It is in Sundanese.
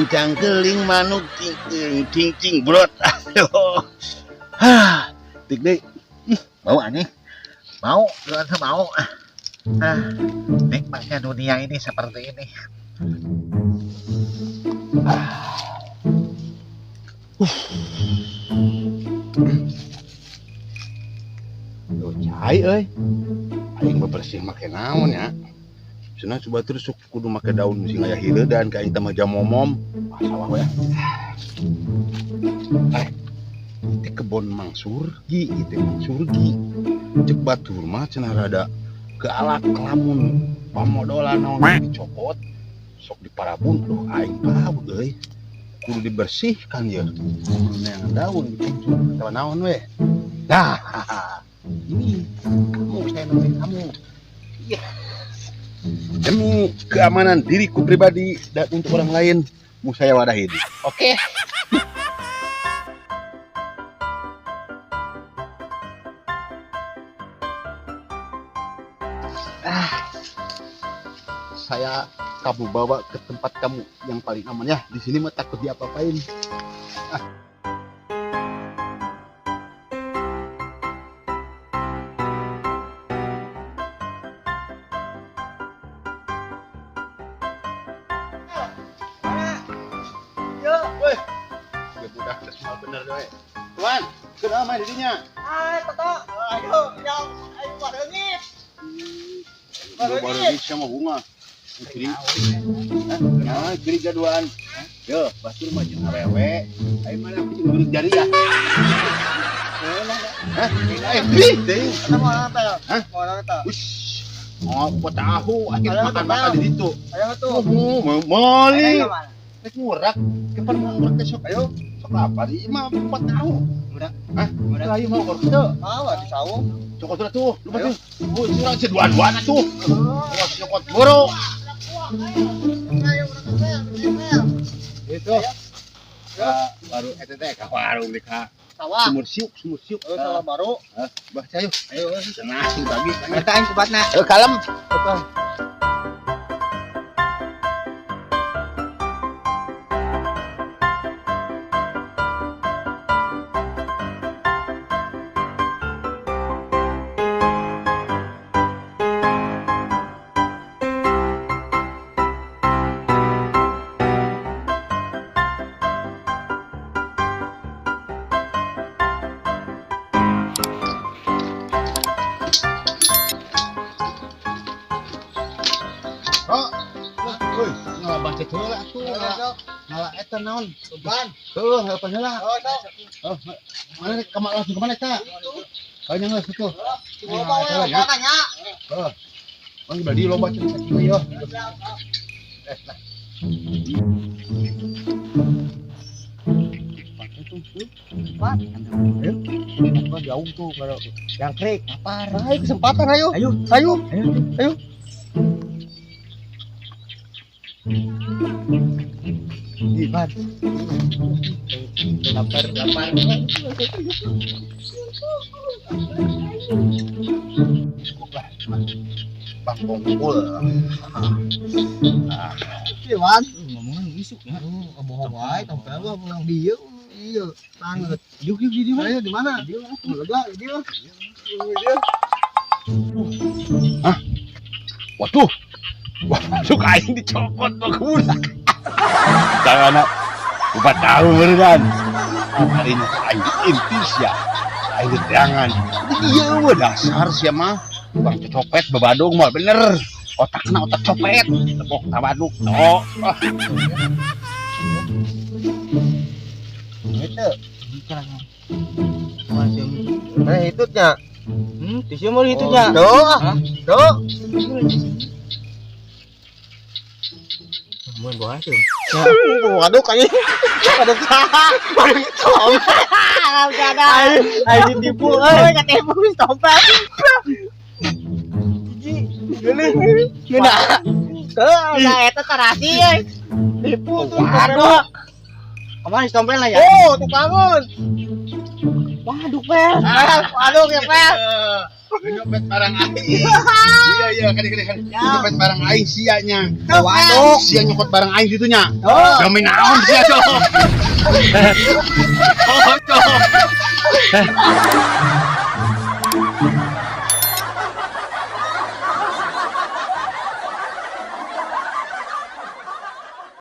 Cangkeling manuk cing cing cing brot. Aduh. Hah, tik deui. Ih, bau aneh. Mau, mau. Ah, nikmatnya dunia ini seperti ini. Tuh cai euy. Aing bebersih make naon ya. Cenah coba terus sok kudu make daun sing aya hileudan ka aing teh mah jamomom. Ah, sawah we. Eh, di kebon Mang Surgi itu Mang Surgi. Cek batur mah cenah rada kealak lamun pamodolan naon dicopot sok diparabun. Duh aing paut euy. Kudu dibersihkan ya. Kudu neangan daun dipicu atawa naon we. Nah, ini kamu, saya nungguin kamu. Iya. Demi keamanan diriku pribadi dan untuk orang lain, mau saya wadahin. Oke. Ah, saya kamu bawa ke tempat kamu yang paling aman ya. Di sini mah takut diapa-apain. Ah. Bener deh. Tuan, kenapa main dirinya? Ah, Toto. Ayo, yang ayo bareungit. Bareungit sama bunga. Ciri. Nah, ciri gaduan. Yo, batur mah jeung awewe. Ayo mana aku jeung gurit jari ya. Hah? Eh, beli teh. Mau apa? Hah? Mau apa? Ush. Oh, buat tahu akhirnya makan-makan di situ. Ayo tuh. Oh, moli. Rek ngurak. Kapan mau ngurak teh sok ayo. Sok apa sih mah 4 tahu. Ngurak. Hah? Ngurak. Ayo mau ngurak teu. Mau di saung. Cokot lah tuh, lupa tuh. Oh, curang sedua-duana tuh. Awas cokot boro. Ayo ngurak. Itu. Baru eta teh ka warung di ka. Sawah. Sumur siuk, sumur siuk. Oh, sawah baru. Hah, bah ayo. Ayo, cenah sing bagi. Eta aing kubatna. Eh, kalem. Betul. Woi, ngalah bangkit heula atuh. Ngalah eta naon? Beban. Heuh, ngalah heula. Oh, Oh, mana rek kemana langsung kemana eta? Oh, nya geus kitu. Loba we, loba nya. Heeh. Mang badi loba cenah sakieu yo. Eh, lah. Ayo. Jauh tuh kalau yang krik lapar. Ayo kesempatan ayo. Ayo, ayo. Ayo. Ayo. Ivan. Lapar, lapar. Cukup lah, Bang Bongkul. Ah, Ivan, ngomongin isuk ya. Bohong wae, tompel mah pulang dieu. Iya, banget. Yuk yuk di mana? Ayo di mana? Lega, di dia. Hah? Waduh. Waduh, aing dicopot mah kuda. Tangan ubat tahu beneran. Hari ini aing diintis ya. Aing ditangan. Iya, wah dasar sia mah. Bang copet bebadung mah bener. Otakna otak copet. Tepok tabaduk. Oh. Itu. Mana hitutnya? Di sini mau hitutnya. Tuh. Tuh. Mun boha tuh. Waduh kayaknya. Waduh saha. Waduh tompel. Aing ditipu euy, katipu tompel. Jiji, geuleuh. Ngeunah. Teu, da eta tarasi euy. Tipu tuh. Waduh. Kemana si tompel lah ya? Oh, tukangun. Waduh, Pel. Waduh, ya, Pel. Nyopet barang aing. Iya, kade kade kade. Nyopet barang aing sia nya. Waduh. Sia nyokot barang aing kitu nya. Oh. Demi naon sia, cok? Oh, cok.